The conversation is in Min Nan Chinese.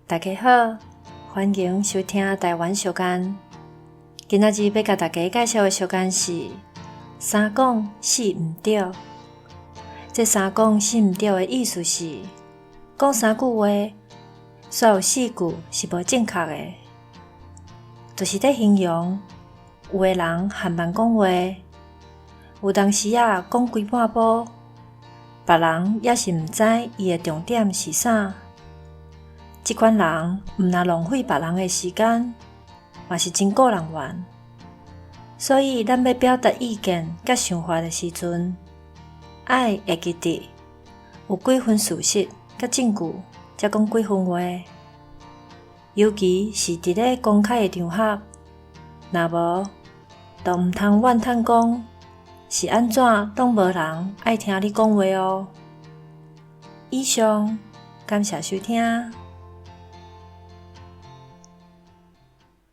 大家好，歡迎收聽台灣小間。今仔日欲共大家介紹的小間是三講四毋著。這三講四毋著的意思是，講三句話，煞有四句是無正確的，就是咧形容有的人緩慢講話，有當時仔講規半晡，別人猶是毋知伊的重點是啥。這款人毋但浪費別人的時間，嘛是真顧人怨。所以，咱欲表達意見佮想法的時陣，愛會記得有幾分事實佮證據，才講幾分話。尤其是佇咧公開的場合，若無，就毋通怨嘆講是按怎攏無人愛聽你講話哦。以上，感謝收聽。